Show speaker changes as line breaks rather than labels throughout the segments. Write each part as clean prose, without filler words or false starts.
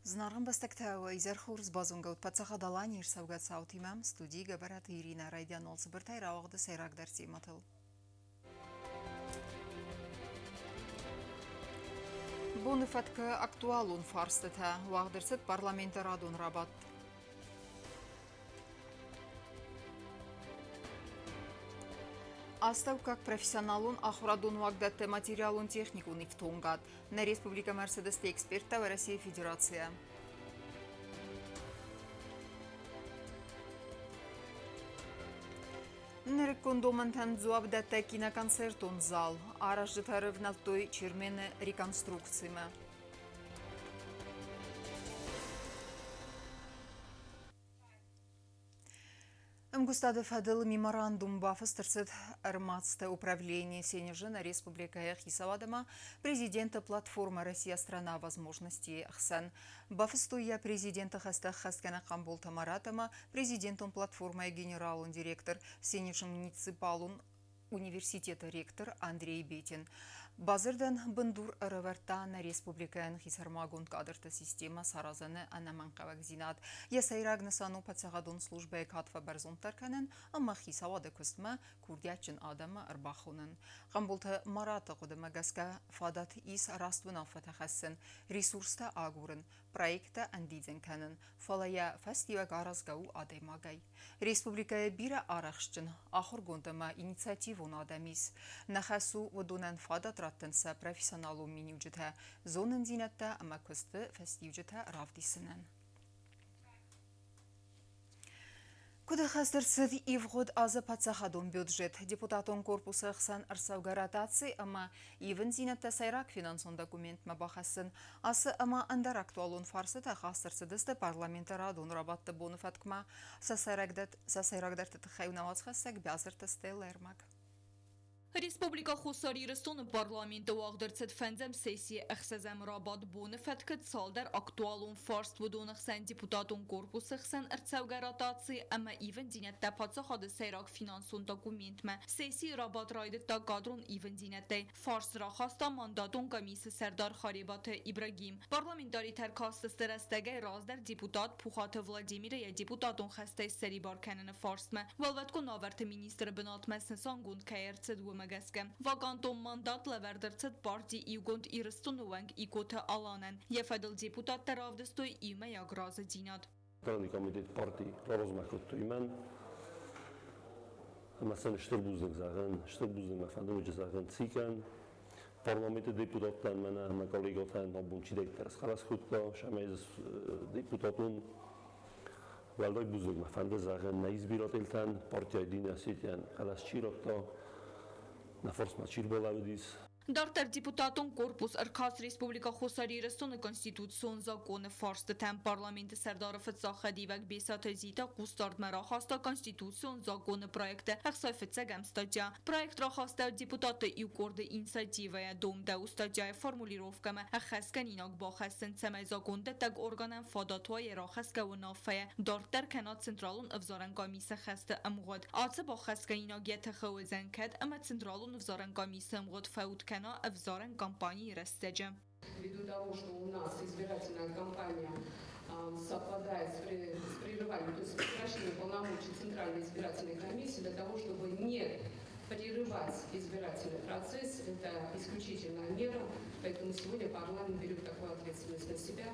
Зынаргъ ӕмбӕстӕгтӕ, уӕ изӕр хорз базонгӕут Паддзахад Аланийы ӕрцӕугӕ цаутимӕ. Студийы Гӕбӕраты Иринӕ райдиан уал цыбыртӕй рауагъды сӕйрагдӕр темӕтыл. Боны фӕткы актуалон фарстытӕ уагъд ӕрцыд парламенты радон рабадт. Астӕуккаг профессионалон ахуырадон уагдӕтты материалон-техникон ифтонгад нӕ республикӕмӕ ӕрцыдысты эксперттӕ Уӕрӕсейы Федерацийӕ. Нырыккон домӕнтӕн дзуапдӕттӕг киноконцертон зал аразджытӕ ӕрӕвнӕлдтой Чермены реконструкцимӕ. Ӕмгуыстады фӕдыл меморандум бафыст ӕрцыд ӕрмадзты управленийы Сенежы нӕ республикӕйы хицауад ӕмӕ президенты платформа «Россия – страна возможностей» ӕхсӕн. Бафыстой йӕ президенты хӕстӕ ӕххӕстгӕнӕг Хъамболты Марат ӕмӕ президентон платформӕйы генералон директор Сенежы муниципалон университеты ректор Андрей Бетин. Бадзырдӕн бындур ӕрӕвӕрдта нӕ республикӕйӕн хисӕрмагонд кадрты системӕ саразыны ӕнӕмӕнгхъӕуӕгдзинад. Йӕ сӕйраг нысан у паддзахадон службӕйы кад фӕбӕрзонддӕр кӕнын ӕмӕ хицауады куыстмӕ курдиатджын адӕмы ӕрбахонын. Хъамболты Мараты хъуыдымӕ гӕсгӕ фадат ис раст уынаффӕтӕ хӕссын, ресурстӕ агурын, проекттӕ ӕндидзын кӕнын, фӕлӕ йӕ фӕстиуӕг аразгӕ у адӕймагӕй. Республикӕйы бирӕ арӕхстджын, ахуыргонд ӕмӕ инициативон адӕм ис. Нӕ хӕс у уыдонӕн фадат раттын сӕ профессионалон миниуджытӕ, зонындзинӕдтӕ ӕмӕ куысты фӕстиуджытӕ равдисынӕн. Куыд ӕххӕст ӕрцыд ивгъуыд азы паддзахадон бюджет, депутатон корпусы ӕхсӕн ӕрцӕугӕ ротаци ӕмӕ ивындзинӕдтӕ сӕйраг финансон документмӕ бахӕссын, ацы ӕмӕ ӕндӕр актуалон фарстытӕ хаст ӕрцыдысты парламенты радон рабадты боны фӕткмӕ. Сӕ сӕйрагдӕрты тыххӕй науӕдзхӕссӕг Биазырты Стеллӕ ӕрмӕг.
Республикӕ Хуссар Ирыстоны парламенты уагъд ӕрцыд фӕндзӕм сессийы ӕхсӕзӕм рабадт боны фӕткы цалдӕр актуалон фарст уыдоны хсӕн депутатон корпусы хсӕн ӕрцӕугӕ ротаци ӕмӕ ивындзинӕдтӕ паддзахады сӕйраг финансон документмӕ. Сессийы рабадт райдыдта кадрон ивындзинӕдтӕй. Фарст рахаста мандатон комиссы сӕрдар Харебаты Ибрагим. Парламентаритӕ ӕркастысты рӕстӕгӕй раздӕр депутат Пухаты Владимиры йӕ депутатон хӕстӕй ссӕрибар кӕныны фарстмӕ. Уӕлвӕткон уавӕрты министры бынатмӕ снысангонд кӕй ӕрцыд, уымӕ гӕсгӕ. Вакантон мандат лӕвӕрд ӕрцыд парти Иугонд Ирыстоны уӕнг Икоты Аланӕн. Йӕ фӕдыл депутаттӕ равдыстой иумӕйаг разыдзинад.
Страны комитет парти раразмӕ кодтой мӕн. Ӕмӕ сын стыр бузныг зӕгъын, стыр бузныг мӕ фӕндонджы зӕгъын ЦИК-ӕн, парламенты депутаттӕн, мӕнӕ мӕ коллегӕтӕн абон чидӕриддӕр схъӕлӕс кодта, сӕмӕй депутатон уӕлдай бузныг мӕ фӕнды зӕгъын нӕ избирательтӕн, партия Единая Осетия-йӕн хъӕлӕс чи радта, нӕ фарсмӕ чи рбалӕууыдис.
Дарддӕр депутатон корпус ӕркаст Республикӕ Хуссар Ирыстоны Конституцион законы фарстытӕм. Парламенты сӕрдары фыццаг хӕдивӕг Бесаты Зита хъусдардмӕ рахаста Конституцион законы проекты ӕхсайфыццӕгӕм статья. Проект рахаста депутатты иу къорды инициативӕйӕ, домдӕуы статьяйы формулировкӕмӕ ӕххӕстгӕнинаг бахӕссын, цӕмӕй закондӕттӕг органӕн фадат уа йӕ рахӕсгӕ уынаффӕйӕ дарддӕр кӕна Централон ӕвзарӕн къамисы хӕсты ӕмгъуыд. Ацы баххӕстгӕнинаг йӕ тыхы уыдзӕн, кӕд ӕмӕ Централон ӕвзарӕн къамисы ӕмгъуыд фӕуд кӕна ӕвзарӕн кампанийы рӕстӕджы.
Ввиду того, что у нас избирательная кампания совпадает с прерыванием, то есть с прекращением полномочий Центральной избирательной комиссии для того, чтобы не прерывать избирательный процесс, это исключительная мера, поэтому сегодня парламент берет такую ответственность на себя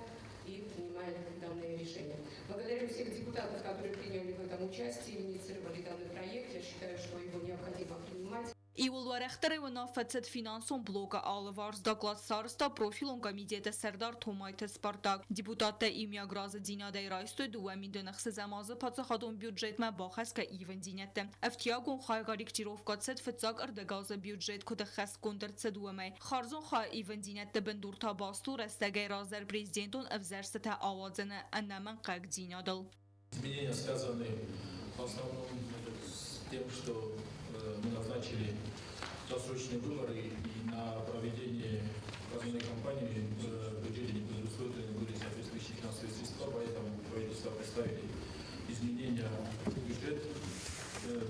и принимает данное решение. Благодарю всех депутатов, которые приняли в этом участие, инициировали данный проект. Я считаю, что его необходимо принимать.
Иууыл уӕрӕхдӕрӕй уынаффӕ цыд финансон блокы алыварс, доклад сарӕзта профилон комитеты сӕрдар Томайты Спартак. Депутаттӕ иумиаг разыдзинадӕй райстой 2006 азы паддзахадон бюджетмӕ бахӕсгӕ ивындзинӕдтӕ. Ӕфтиагон хай корректировкӕ цыд фыццаг ӕрдӕгазы бюджет куыд ӕххӕстгонд ӕрцыд, уымӕй. Хардзон хай ивындзинӕдты бындур та баст у рӕстӕгӕй раздӕр президентон ӕвзӕрстытӕ ауадзыны ӕнӕмӕнгхъӕгдзинадыл.
Изменения связаны в основном с тем, что мы назначили досрочные выборы и на проведение избирательной кампании в бюджете не предусмотрены были соответствующие финансовые средства, поэтому правительство представили изменения в бюджет,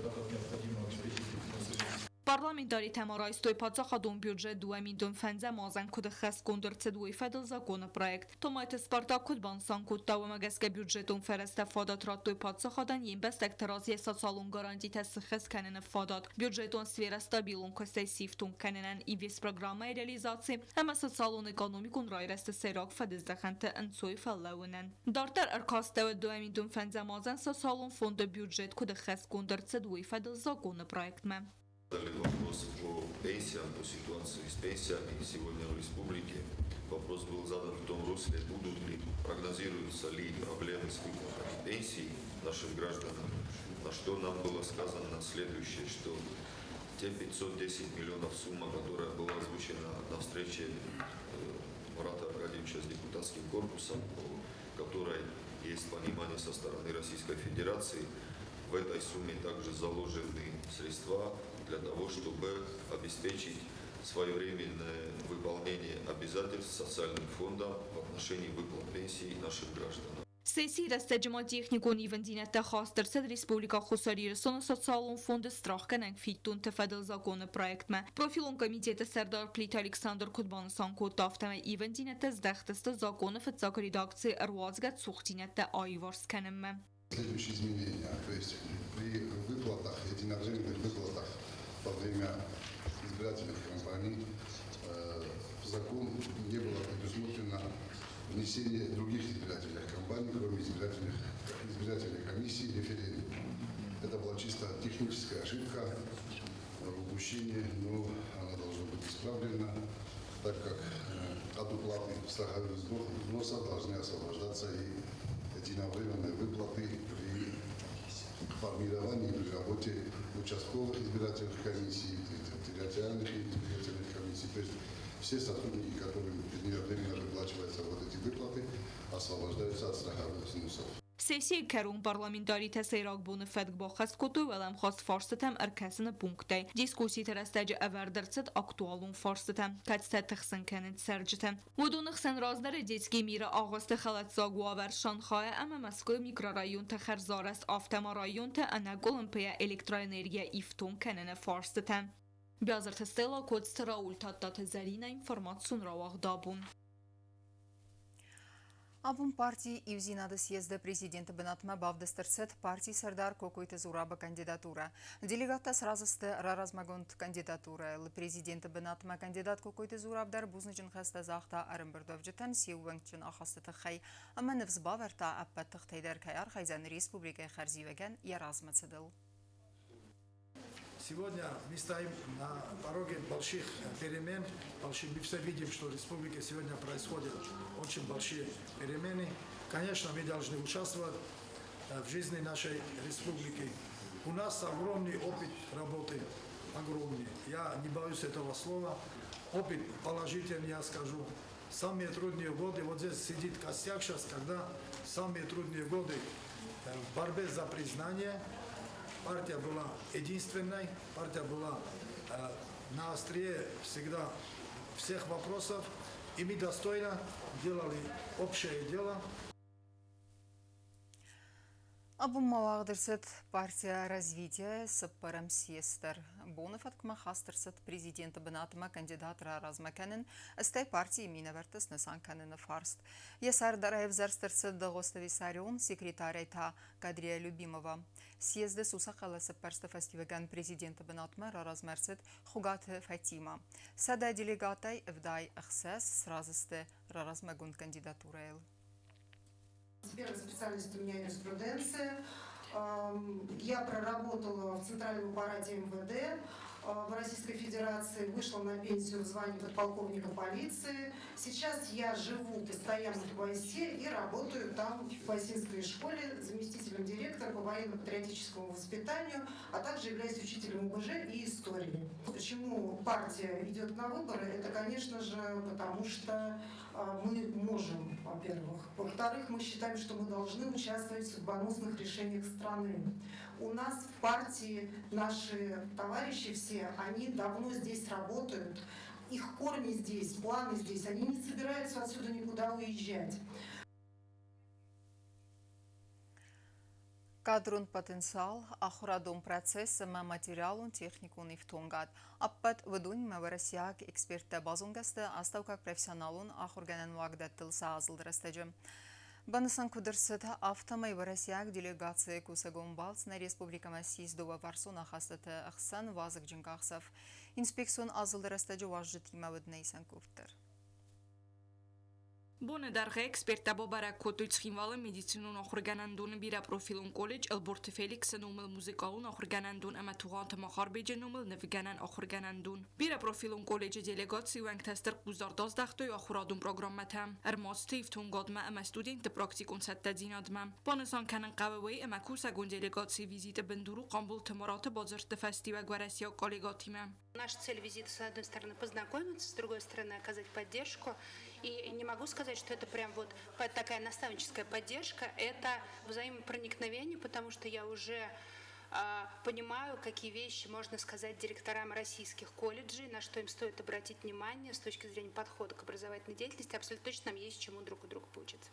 так как необходимо обеспечить финансовые.
Парламентаритӕ ма райстой паддзахадон бюджет 2005 азӕн куыд ӕххӕстгонд ӕрцыд, уый фӕдыл законы проект. Томайты Спартак куыд банысан кодта, уымӕ гӕсгӕ бюджетон фӕрӕзтӕ фадат радтой паддзахадӕн йе мбӕстӕгты раз йӕ социалон гарантитӕ сыххӕст кӕныны фадат, бюджетон сферӕ стабилон куыстӕй сифтонг кӕнынӕн инвестпрограммӕйы реализаци ӕмӕ социалон-экономикон райрӕзты сӕйраг фӕдыздӕхӕнты ӕнцой фӕллӕуынӕн. Дарддӕр ӕркастӕуыд 2005 азӕн социалон фонды бюджет куыд ӕххӕстгонд ӕрцыд, уый фӕдыл законы проектмӕ.
Задали вопрос по пенсиям, по ситуации с пенсиями сегодня в республике. Вопрос был задан в том русле, будут ли, прогнозируются ли проблемы с выплатами пенсий нашим гражданам. На что нам было сказано следующее, что те 510 миллионов сумма, которая была озвучена на встрече Марата Аркадьевича с депутатским корпусом, по которой есть понимание со стороны Российской Федерации, в этой сумме также заложены средства для того, чтобы обеспечить своевременное выполнение обязательств социальным фондом в отношении выплат пенсий нашим гражданам.
Сессийы рӕстӕджы ма техникон ивындзинӕдтӕ хаст ӕрцыд Республикӕ Хуссар Ирыстоны Социалон фонды страхгӕнӕг фиддонты фӕдыл законы проектмӕ. Профилон комитеты сӕрдар Плиты Александр куыд банысан кодта, афтӕмӕй ивындзинӕдтӕ здӕхт сты законы фыццаг редакцийы ӕруадзгӕ цухдзинӕдтӕ аиуварс кӕнынмӕ.
Следующие изменения, то есть при выплатах, единовременных выплатах во время избирательных кампаний в закон не было предусмотрено внесение других избирательных кампаний, кроме избирательной комиссии референдума. Это была чисто техническая ошибка, упущение, но она должна быть исправлена, так как от уплаты страховых взносов должны освобождаться и единовременные выплаты при формировании и при работе участковых избирательных комиссий, территориальных избирательных комиссий. То есть все сотрудники, которым единовременно выплачиваются вот эти выплаты, освобождаются от страховых взносов.
Сессийы кӕрон парламентаритӕ сӕйраг боны фӕтк баххӕст кодтой уӕлӕмхас фарстытӕм ӕркӕсыны пункттӕй. Дискусситы рӕстӕджы ӕвӕрд ӕрцыд актуалон фарстытӕ, кӕцытӕ тыхсын кӕнынц цӕрджыты. Уыдоны хсӕн раздӕры Детский мир-ы агъуысты хӕлӕтдзаг уавӕр, Шанхайы ӕмӕ Мӕскуыйы микрорайонты хӕрзарӕзт, афтӕ ма районты ӕнӕкъуылымпыйӕ электроэнергийӕ ифтонг кӕныны фарстытӕ. Биазырты Стелла, Коцты Рауль, Тадтаты Зӕринӕ, информацион рауагъд абон.
Абон парти Иудзинады съезды президенты бынатмӕ бавдыст ӕрцыд партийы сӕрдар Кокойты Зурабы кандидатурӕ. Делегаттӕ сразы сты раразмӕгонд кандидатурӕйыл. Президенты бынатмӕ кандидат Кокойты Зураб дӕр бузныджы ныхӕстӕ загъта ӕрӕмбырдуӕвджытӕн се ууӕнкджын ахасты тыххӕй ӕмӕ ныфс бавӕрдта, ӕппӕт тыхтӕй дӕр кӕй архайдзӕн республикӕйы хӕрзиуӕгӕн йӕ размӕцыдыл.
Сегодня мы стоим на пороге больших перемен. Больших. Мы все видим, что в республике сегодня происходят очень большие перемены. Конечно, мы должны участвовать в жизни нашей республики. У нас огромный опыт работы, огромный. Я не боюсь этого слова. Опыт положительный, я скажу. Самые трудные годы, вот здесь сидит костяк сейчас, когда самые трудные годы в борьбе за признание, партия была единственной, партия была на острие всегда всех вопросов, и мы достойно делали общее дело.
Абон ма уагъд ӕрцыд партия Развития цыппӕрӕм съезд дӕр. Боны фӕткмӕ хаст ӕрцыд президенты бынатмӕ кандидат раразмӕ кӕнын, стӕй партийы минӕвӕртты снысан кӕныны фарст. Йӕ сӕрдар ӕвзӕрст ӕрцыд Дыгъуызты Виссарион, секретарӕй та Кадрия Любимова. Съезды сусӕгхъӕлӕсы ӕппӕрсты фӕстиуӕгӕн президенты бынатмӕ раразмӕ ӕрцыд Хуыгаты Фатимӕ. 100 делегатӕй 76 сразы сты раразмӕгонд кандидатурӕйыл.
Первая специальность у меня юриспруденция. Я проработала в Центральном аппарате МВД в Российской Федерации, вышла на пенсию в звании подполковника полиции. Сейчас я живу постоянно в Кубайсе и работаю там в Кубайсинской школе заместителем директора по военно-патриотическому воспитанию, а также являюсь учителем ОБЖ и истории. Почему партия идет на выборы? Это, конечно же, потому что мы можем, во-первых. Во-вторых, мы считаем, что мы должны участвовать в судьбоносных решениях страны. У нас в партии наши товарищи все, они давно здесь работают, их корни здесь, планы здесь, они не собираются отсюда никуда уезжать.
Кадрон потенциал, ахуырадон процесс ӕмӕ материалон-техникон ифтонгад. Ӕппӕт уыдонимӕ уӕрӕсейаг эксперттӕ базонгӕ сты астӕуккаг профессионалон ахуыргӕнӕн уагдӕттыл сӕ азылды рӕстӕджы. Банысан куыд ӕрцыд, афтӕмӕй уӕрӕсейаг делегацийы кусӕгон балц нӕ республикӕмӕ ссис дыууӕварсон ахастыты ӕхсӕн вазыгджын къахдзӕф. Инспекцион азылды рӕстӕджы уазджытимӕ уыд нӕ исӕн куывд дӕр.
Боны дӕргъы эксперттӕ бабӕрӕг кодтой Цхинвалы медицинон ахуыргӕнӕндоны бирӕпрофилон колледж Ӕлборты Феликсы номыл музыкалон ахуыргӕнӕндон ӕмӕ Тугъанты Махарбеджы номыл нывгӕнӕн ахуыргӕнӕндон. Бирӕпрофилон колледжы делегацийы уӕнгтӕ стыр хъусдард аздӕхтой ахуырадон программӕтӕм, ӕрмадзты ифтонгадмӕ ӕмӕ студентты практикон цӕттӕдзинадмӕ. Банысан кӕнын хъӕуы уый, ӕмӕ кусӕгон делегацийы визиты бындур у Хъамболты Мараты бадзырдты фӕстиуӕг уӕрӕсейаг коллегатимӕ.
Наша цель визита, с одной стороны, познакомиться, с другой стороны, оказать поддержку. И не могу сказать, что это прям вот такая наставническая поддержка, это взаимопроникновение, потому что я уже понимаю, какие вещи можно сказать директорам российских колледжей, на что им стоит обратить внимание с точки зрения подхода к образовательной деятельности. Абсолютно точно нам есть чему друг у друга поучиться.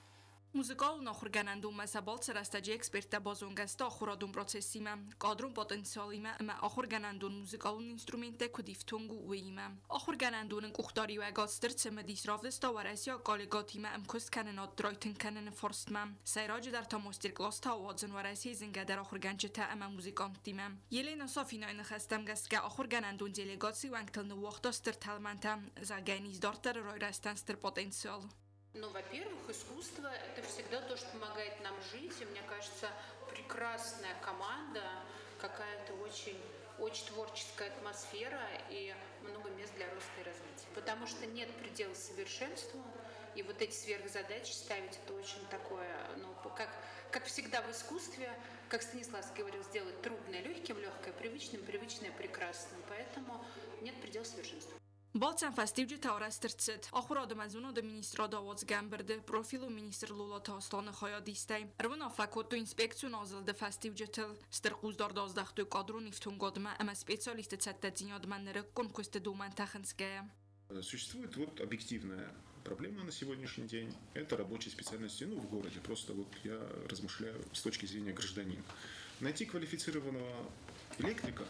Музыкалон ахуыргӕнӕндонмӕ сӕ балцы рӕстӕджы эксперттӕ базонгӕ сты ахуырадон процессимӕ, кадрон потенциалимӕ ӕмӕ ахуыргӕнӕндон музыкалон инструменттӕ куыд ифтонг у, уыимӕ. Ахуыргӕнӕндоны къухдариуӕгад стыр цымыдис равдыста уӕрӕсейаг коллегатимӕ ӕмкуыст кӕнынад райтынг кӕныны фарстмӕ. Сӕйраджыдӕр та мастер-класстӕ ауадзын Уӕрӕсейы зынгӕдӕр ахуыргӕнджытӕ ӕмӕ музыканттимӕ. Елена Сафинайы ныхӕстӕм гӕсгӕ ахуыргӕнӕндон делегацийы уӕнгтыл ныууагъта стыр тӕлмӕнтӕ, зӕгъгӕ, ис дарддӕры райрӕзтӕн стыр потенциал.
Ну, во-первых, искусство – это всегда то, что помогает нам жить. И мне кажется, прекрасная команда, какая-то очень, очень творческая атмосфера и много мест для роста и развития. Потому что нет предела совершенству, и вот эти сверхзадачи ставить – это очень такое, ну, как всегда в искусстве, как Станиславский говорил, сделать трудное легким, легкое привычным, привычное прекрасным. Поэтому нет предела совершенству.
Балцӕн фӕстиуджытӕ арӕзт ӕрцыд Ахуырады ӕмӕ зонады министрады ауадзгӕ ӕмбырды профилон министр Лолаты Асланы хайадистӕй. Ӕруынаффӕ кодтой инспекцион азылды фӕстиуджытыл, стыр хъусдард аздӕхтой кадрон ифтонгадмӕ ӕмӕ специалистты цӕттӕдзинадмӕ нырыккон куысты домӕнтӕ хынцгӕйӕ.
Существует вот объективная проблема на сегодняшний день. Это рабочие специальности, ну, в городе. Просто вот я размышляю с точки зрения гражданина. Найти квалифицированного электрика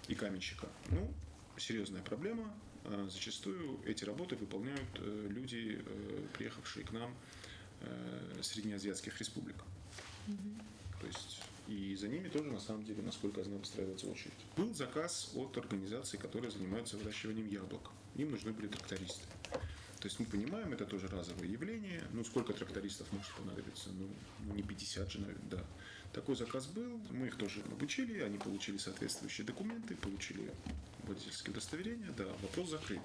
и каменщика, ну, серьезная проблема. Зачастую эти работы выполняют люди, приехавшие к нам среднеазиатских республик. То есть и за ними тоже, на самом деле, насколько я знаю, выстраивается очередь. Был заказ от организации, которая занимается выращиванием яблок. Им нужны были трактористы. То есть мы понимаем, это тоже разовое явление. Ну, сколько трактористов может понадобиться? Ну, не 50 же, наверное, да. Такой заказ был, мы их тоже обучили, они получили соответствующие документы, получили водительские удостоверения, да, вопрос закрыт.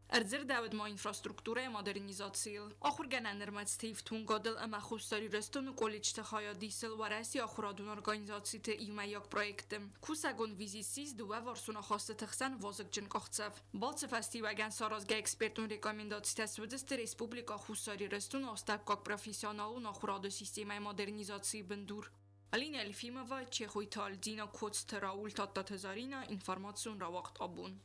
Ӕрдзырдӕуыд ма инфраструктурӕйы модернизацийыл, ахуыргӕнӕн ӕрмӕдзты ифтонгадыл ӕмӕ Хуссар Ирыстоны колледжты хайадисыл Уӕрӕсейы ахуырадон организациты иумӕйаг проекты. Кусӕгон визит ссис дыууӕварсон ахастыты хсӕн вазыгджын къахдзӕф. Балцы фӕстиуӕгӕн саразгӕ экспертон рекомендацитӕ суыдзысты Республикӕ Хуссар Ирыстоны астӕуккаг профессионалон ахуырады системӕйы модернизацийы бындур. Алина Елфимова, Чехойты Альдина, Коцты Рауль, Тадтаты Зарина, информацион рауагъд абон.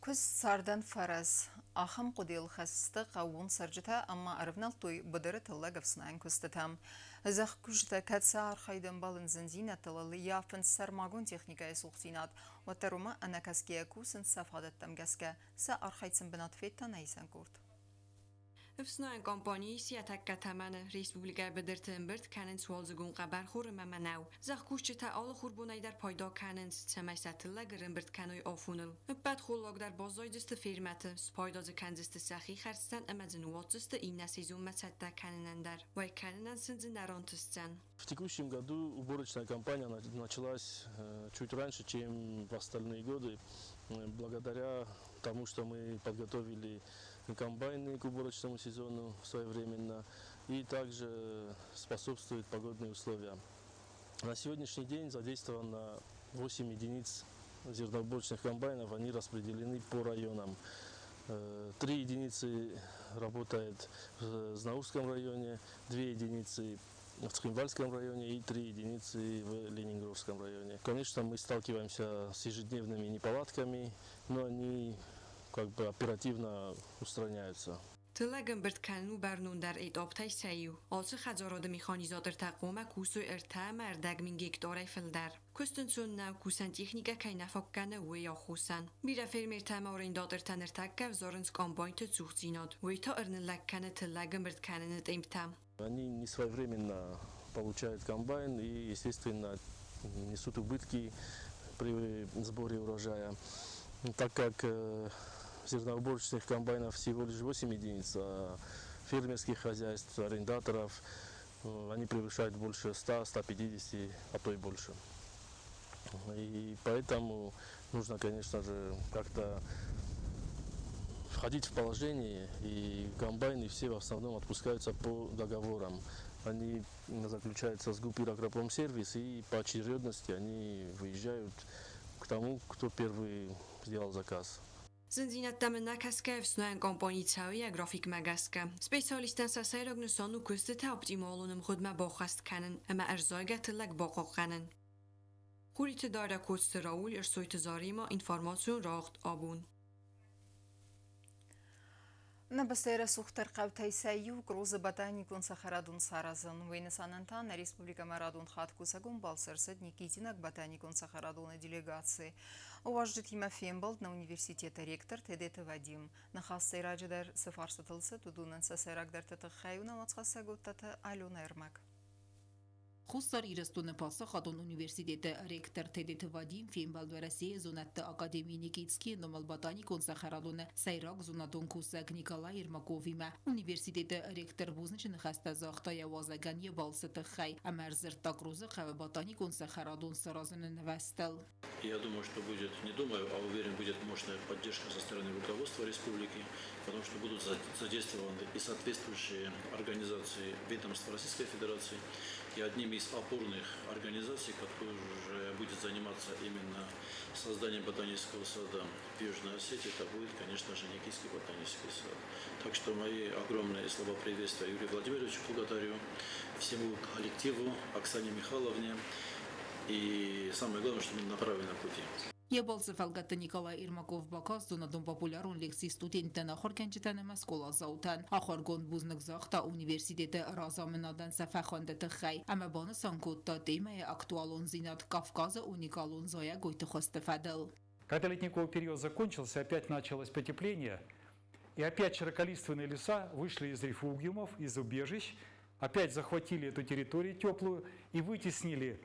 Куыдз цардӕн фӕрӕз. Ахӕм хъуыдыйыл хӕцыдысты хъӕууон цӕрджытӕ ӕмӕ ӕрывнӕлдтой быдыры тыллӕг ӕфснайӕн куыстытӕм. Зӕхкусджытӕ кӕд сӕ архайды ӕмбӕлынц зындзинӕдтыл, ӕййафынц сӕрмагонд техникӕйы цухдзинад, уӕддӕр уымӕ ӕнӕкӕсгӕйӕ кусынц сӕ фадӕттӕм гӕсгӕ, сӕ архайд сын бынат федта нӕ исӕн къорд.
Ӕфснайӕн компани ис йӕ тӕккӕ тӕмӕны. Республикӕйы быдырты ӕмбырд кӕнынц уалдзыгон хъӕбӕрхор ӕмӕ мӕнӕу. Зӕхкусджытӕ алы хурбонӕй дӕр пайда кӕнынц, цӕмӕй сӕ тыллӕг ӕрӕмбырд кӕной афоныл. Ӕппӕт холлаг дӕр баззайдзысты фермӕты, спайда дзы кӕндзысты сӕхи хӕрдзтӕн ӕмӕ дзы ныууадздзысты иннӕ сезонмӕ цӕттӕ кӕнынӕн дӕр. Уӕй кӕнынӕн сын дзы нӕ рантысдзӕн.
В текущем году уборочная кампания началась чуть раньше, чем в остальные годы, благодаря тому, что мы подготовили комбайны к уборочному сезону своевременно и также способствуют погодные условия. На сегодняшний день задействовано 8 единиц зерноуборочных комбайнов, они распределены по районам. 3 единицы работает в Знаурском районе, 2 единицы в Цхинвальском районе и 3 единицы в Ленинградском районе. Конечно, мы сталкиваемся с ежедневными неполадками, но они как бы оперативно устраняются.
Тыллӕг ӕмбырд кӕнын у бӕрнондӕр этаптӕй сӕ иу. Ацы хӕдзарады механизатортӕ хъуамӕ кусой 3,25 гектарӕй фылдӕр. Куыст ӕнцон нӕу, кусӕн техникӕ кӕй нӕ фаг кӕны, уый аххосӕн. Бирӕ фермертӕ ӕмӕ арендатортӕ ныртӕккӕ ӕвзарынц комбайнты цухдзинад. Уый та ӕрныллӕг кӕны тыллӕг ӕмбырд кӕныны темптӕ.
Они не своевременно получают комбайн и, естественно, несут убытки при сборе урожая. Так как зерноуборочных комбайнов всего лишь 8 единиц, а фермерских хозяйств, арендаторов, они превышают больше 100-150, а то и больше. И поэтому нужно, конечно же, как-то входить в положение, и комбайны все в основном отпускаются по договорам. Они заключаются с ГУП «Агропромсервис», и по очередности они выезжают к тому, кто первый сделал заказ.
Зындзинӕдтӕм нӕ кӕсгӕ ӕфснайӕн компани цӕуы йӕ графикмӕ гӕсгӕ. Специалисттӕн сӕ сӕйраг нысан у куыстытӕ оптималон ӕмгъуыдмӕ баххӕст кӕнын ӕмӕ ӕрзайгӕ тыллӕг бахъахъхъӕнын. Хуриты Дарья, Коцты Рауль, Ӕрсойты Заремӕ, информацион рауагъд Абон.
Нӕ бӕстӕйы рӕсугъддӕр хъӕутӕй сӕ иу Грозы ботаникон цӕхӕрадон саразын. Уый нысанӕн та нӕ республикӕмӕ радон хатт кусӕгон балц ӕрцыд Никитинаг ботаникон цӕхӕрадоны делегаци. Уазджытимӕ фембӕлд нӕ университеты ректор Тедеты Вадим. Ныхас сӕйраджыдӕр цы фарстытыл цыд, уыдонӕн сӕ сӕйрагдӕрты тыххӕй у нӕ уацхӕссӕг Оттаты Аленӕ ӕрмӕг.
Хуссар Ирыстоны паддзахадон университеты ректор Тедеты Вадим фембӕлд Уӕрӕсейы зонӕдты академийы Никитскийы номыл ботаникон цӕхӕрадоны сӕйраг зонадон кусӕг Николай Ермаковимӕ. Университеты ректор бузныджы ныхӕстӕ загъта йӕ уазӕгӕн йӕ балцы тыххӕй ӕмӕ ӕрдзырдта Грозы хъӕуы ботаникон цӕхӕрадон саразыны нывӕзтыл.
Я думаю, что будет, не думаю, а уверен, будет мощная поддержка со стороны руководства республики, потому что будут задействованы и соответствующие организации ведомства Российской Федерации, и одним из опорных организаций, которая будет заниматься именно созданием ботанического сада в Южной Осетии, это будет, конечно же, Никитский ботанический сад. Так что мои огромные слова приветствия Юрию Владимировичу Плуготареву, всему коллективу, Оксане Михайловне. И самое главное, что мы на правильном пути.
Йӕ балцы фӕлгӕтты Николай Ермаков бакаст зонадон популярон лекци студенттӕн, ахуыргӕнджытӕн ӕмӕ скъоладзаутӕн. Ахуыргонд бузныг загъта университеты разамынадӕн сӕ фӕхуынды тыххӕй ӕмӕ банысан кодта темӕйы актуалондзинад Кавказы уникалон зайӕгойты хуызты фӕдыл.
Когда ледниковый период закончился, опять началось потепление, и опять широколиственные леса вышли из рефугиумов, из убежищ, опять захватили эту территорию теплую и вытеснили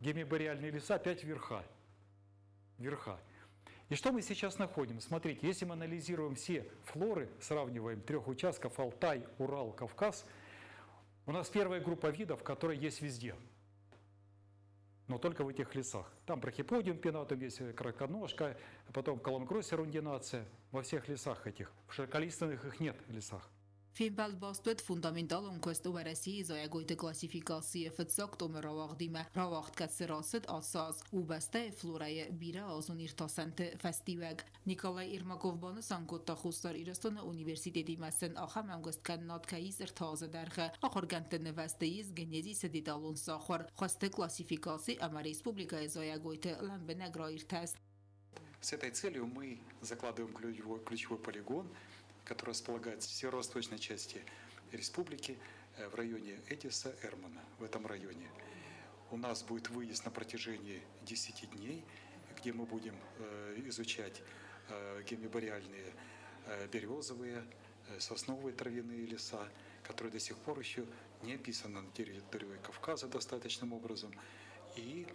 гемибореальные леса опять вверха. Верха. И что мы сейчас находим? Смотрите, если мы анализируем все флоры, сравниваем трех участков Алтай, Урал, Кавказ, у нас первая группа видов, которая есть везде, но только в этих лесах. Там брахиподиум пенатум есть, краконожка, потом каламкросс рундинация, во всех лесах этих. В широколиственных их нет лесах.
Фембӕлд баст уыд фундаменталон куыст Уӕрӕсейы зайӕгойты классификацийы фыццаг томы рауагъдимӕ. Рауагъд кӕцы рацыд ацы аз, у бӕстӕйы флорӕйы бирӕазон иртасӕнты фӕстиуӕг. Николай Ермаков банысан кодта Хуссар Ирыстоны университетимӕ сын ахӕм ӕмгуысткӕнынад кӕй ис 3 азы дӕргъы. Ахуыргӕндты нывӕзты ис генезисы деталон сахуыр, хуызты классификаци ӕмӕ республикӕйы зайӕгойты лӕмбынӕг раиртӕст.
С этой целью мы закладываем ключевой полигон, который располагается в северо-восточной части республики, в районе Эдиса Эрмана, в этом районе. У нас будет выезд на протяжении 10 дней, где мы будем изучать гемибореальные березовые, сосновые травяные леса, которые до сих пор еще не описаны на территории Кавказа достаточным образом, и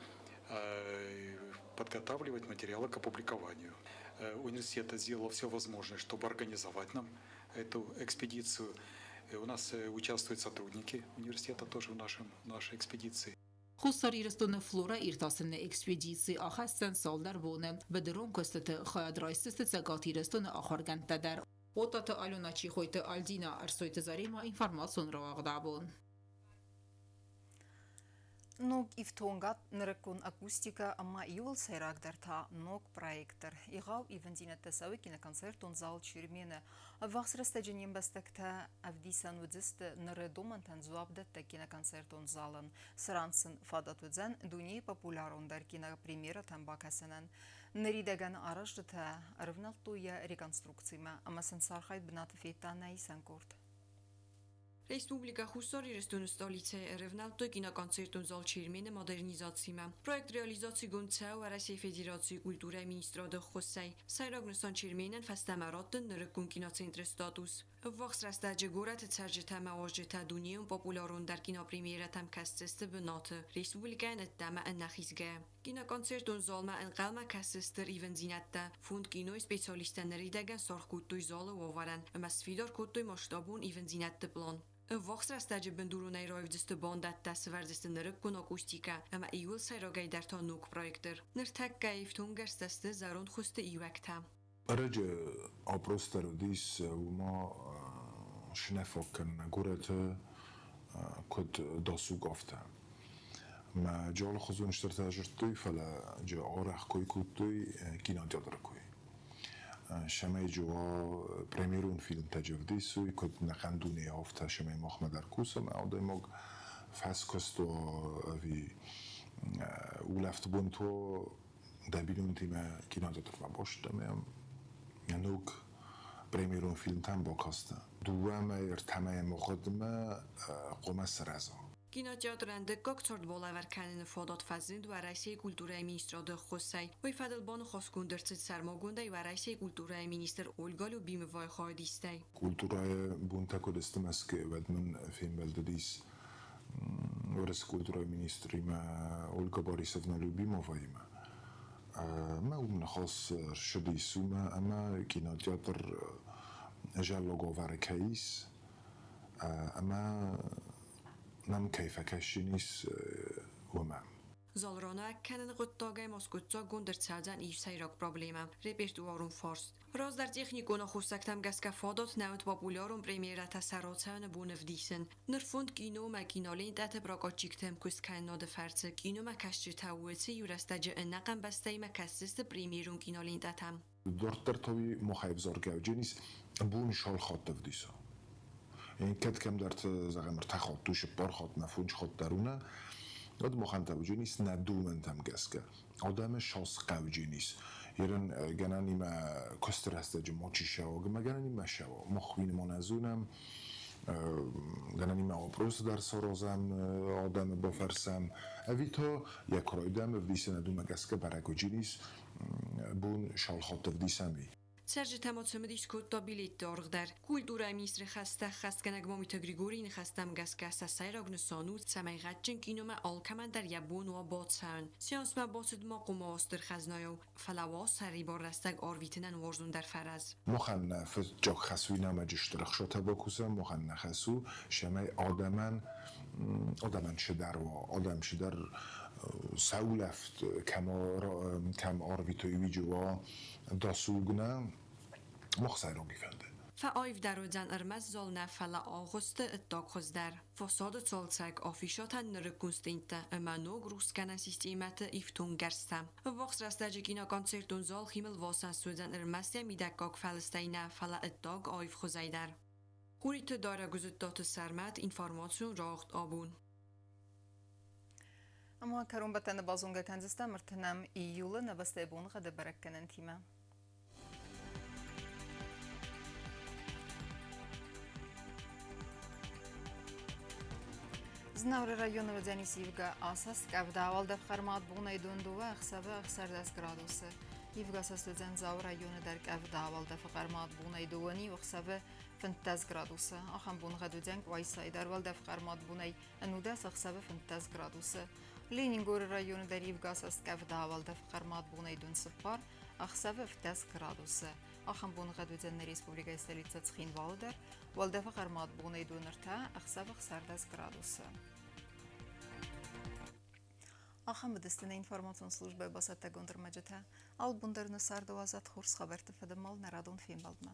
подготавливать материалы к опубликованию. Университет сделал все возможное, чтобы организовать нам эту экспедицию. У нас участвуют сотрудники университета тоже в нашей экспедиции.
Хуссар Ирыстоны флорӕ иртасыны экспедици ахӕсдзӕн цалдӕр боны. Быдырон куыстыты хайад райсдзысты Цӕгат Ирыстоны ахуыргӕндтӕ дӕр. Отаты Алена, Чихойты Альдина, Ӕрсойты Заремӕ, информацион рауагъд Абон.
Ног ифтонгад, нырыккон акустикӕ ӕмӕ иууыл сӕйрагдӕр та ног проектор. Егъау ивындзинӕдтӕ цӕуы киноконцертон зал Чермен-ы. Ӕввахс рӕстӕджы не мбӕстӕгтӕ ӕвдисӕн уыдзысты ныры домӕнтӕн дзуапдӕттӕг киноконцертон залӕн, цыран сын фадат уыдзӕн дунейы популярондӕр кинопремьерӕтӕм бакӕсынӕн. Ныридӕгӕн аразджытӕ ӕрывнӕлдтой йӕ реконструкцимӕ ӕмӕ сын сӕ архайд бынаты федта нӕ исӕн къорд.
Республикӕ Хуссар Ирыстоны столицӕйы ӕрӕвнӕлдтой киноконцертон зал Чермен-ы модернизацимӕ. Проект реализацигонд цӕуы Уӕрӕсейы Федерацийы культурӕйы министрады ӕххуысӕй. Сӕйраг нысан Черменӕн фӕстӕмӕ раттын нырыккон киноцентры статус. Ӕввахс рӕстӕджы горӕты цӕрджытӕ ӕмӕ уазджытӕ дунейон популярондӕр кинопремьерӕтӕм кӕсдзысты бынаты, республикӕйӕн ӕддӕмӕ ӕнӕхизгӕйӕ. Киноконцертон залмӕ ӕнхъӕлмӕ кӕсы стыр ивындзинӕдтӕ. Фонд кинойы специалисттӕ ныридӕгӕн саргъ кодтой залы уавӕрӕн ӕмӕ сфидар кодтой масштабон ивындзинӕдты пълан. Ӕввахс рӕстӕджы бындуронӕй раивдзысты бандӕттӕ, сӕвӕрдзысты нырыккон акустикӕ ӕмӕ иууыл сӕйрагӕйдӕр та ног проектор. Ныртӕккӕ ифтонггӕрзтӕ сты зӕронд хуызты иуӕгтӕ.
Ӕрӕджы опрос дӕр уыдис, уымӕ сынӕфаг кӕнын горӕты куыд досуг, афтӕ. Мӕ алыхуызон стыртӕ зыдтой, фӕлӕ джы арӕх кой кодтой кинотеатры кой. Сӕмӕй джы уа премьерон фильмтӕ джы ӕвдисой, куыд нӕхъӕн дунейы афтӕ, сӕмӕй махмӕ дӕр кусӕм адӕймаг фӕскуыст уа ӕви улӕфты бонты уа, дӕ бинонтимӕ кинотеатрмӕ баст ӕмӕ йӕм ног премьерон фильмтӕм бакастӕ. Дыууӕ мӕй, ӕртӕ мӕйы мгъуыдмӕ хъуамӕ сырӕза.
Кинотеатрӕн дыккаг цард балӕвар кӕныны фадат фӕзынд Уӕрӕсейы культурӕйы министрады ӕххуысӕй. Уый фӕдыл баныхасгонд ӕрцыд сӕрмагондӕй Уӕрӕсейы культурӕйы министр Ольга Любимовайы хайадистӕй.
Культурӕйы бонтӕ куыд сты Мӕскуыйы, уӕд мын фембӕлд уыдис Уӕрӕсейы культурӕйы министримӕ Ольга Борисовна Любимоваимӕ. Ӕмӕ уым ныхас ссыдис уымӕ, ӕмӕ кинотеатр зӕллоговары кӕй ис, ӕмӕ нӕм кӕй фӕкӕсын ис, уымӕ.
Залронӕг кӕныны хъуыддагӕй ма скъуыддзаггонд ӕрцӕудзӕн иу сӕйраг проблемӕ – репертуарон фарст. Раздӕр техникон аххосӕгтӕм гӕсгӕ фадат нӕ уыд популярон премьерӕтӕ сӕ рацӕуыны бон ӕвдисын. Ныр фонд киномӕ кинолентӕты прокатчиктӕм куыст кӕнынады фӕрцы киномӕкӕсджытӕ уыцы иу рӕстӕджы ӕнӕхъӕн бӕстӕимӕ кӕсдзысты премьерон кинолентӕтӕм.
Дарддӕр та уый махӕй ӕвзаргӕ уыдзӕнис бон шал хатт ӕвдиса. Кӕд кӕмдӕрты, зӕгъӕм, ӕртӕ хатт у, цыппар хатт нӕ фондз хатт дӕр у нӕ, уӕд махӕн та уыдзӕнис нӕ домӕнтӕм гӕсгӕ. Адӕмы шанс хъӕуджын ис. Ерын гӕнӕнимӕ куысты рӕстӕджы мочи сӕуа, ӕмӕ гӕнӕнимӕ сӕуа. Мах уый нӕ зонӕм, гӕнӕнимӕ опрос дӕр саразӕм, адӕмы бафӕрсӕм. Ӕви та йӕ куы райдайӕм ӕвдисӕн, уымӕ гӕсгӕ бӕрӕг уыдзӕнис бон шал хатт ӕвдисӕм.
Цӕрджытӕ ма цымыдис кодта билетты аргъ дӕр. Культурӕйы министры хӕстӕ ӕххӕстгӕнӕг Мамиты Григорийы ныхӕстӕм гӕсгӕ сӕ сӕйраг нысан у, цӕмӕй гъӕдджын киномӕ алкӕмӕн дӕр йӕ бон уа бацӕуын. Сеансмӕ бацыд ма хъуамӕ уа стыр хӕзнайау, фӕлӕ уа сӕрибар рӕстӕг арвитынӕн уарзондӕр фӕрӕз.
Махӕн нӕ фыццаг хӕс уый нӕмӕджы стыр ӕхсатӕ бакусӕм, махӕн нӕ хӕс у, цӕмӕй адӕмӕн адӕмӕн цыдӕр уа, адӕм цыдӕр сӕулӕфт кӕм арвитой, уыйджы уа досуг нӕ, мах сӕйраги фӕнды.
Фӕаивдӕр уыдзӕн ӕрмӕст зал нӕ, фӕлӕ агъуысты ӕддаг хуыз дӕр. Фасады цалцӕг, афишӕтӕн нырыккон стендтӕ ӕмӕ ног рухсгӕнӕн системӕты ифтонггӕрзтӕ. Ӕввахс рӕстӕджы киноконцертон зал химӕлвасӕн суыдзӕн ӕрмӕст йӕ мидӕггаг фӕлыстӕй нӕ, фӕлӕ ӕддаг аив хуызӕй дӕр. Хуриты Дарӕг Гуызыдтаты Сӕрмӕт, информацион рауагъд абон.
Ӕмӕ кӕронбӕттӕны базонгӕ кӕндзыстӕм ӕртынӕм июлы нӕ бӕстӕйы боныгъӕды бӕрӕггӕнӕнтимӕ. Знауыры районы уыдзӕнис ивгӕ асӕст къӕвда, уӕлдӕф хъӕрмад бонӕй дон дыууӕ, ӕхсӕвы 16 градусы. Ивгӕ асӕст уыдзӕн Дзауы районы дӕр къӕвда, уӕлдӕфы хъӕрмад бонӕй дыууӕ иу, ӕхсӕвы 15 градусы. Ахӕм боныгъӕд уыдзӕн Къуайсайы дӕр уӕлдӕф хъӕрмад бонӕй 19, ӕхсӕвы 15 градусы. Ленингоры районы дӕр ивгӕ асӕст къӕвда, уӕлдӕфы хъӕрмад бонӕй дон цыппар, ӕхсӕвы 17 градусы. Ахӕм боныгъӕд уыдзӕн нӕ республикӕйы столицӕ Цхинвалы дӕр, уӕлдӕфы хъӕрмад бонӕй дон ӕртӕ, ӕхсӕвы 16 градусы. Ахӕм уыдысты нӕ информацион службӕйы бацӕттӕгонд ӕрмӕджытӕ. Алыбон дӕр нӕ царды уадзӕд хорз хабӕртты фӕдыл нӕ радон фембӕлдмӕ.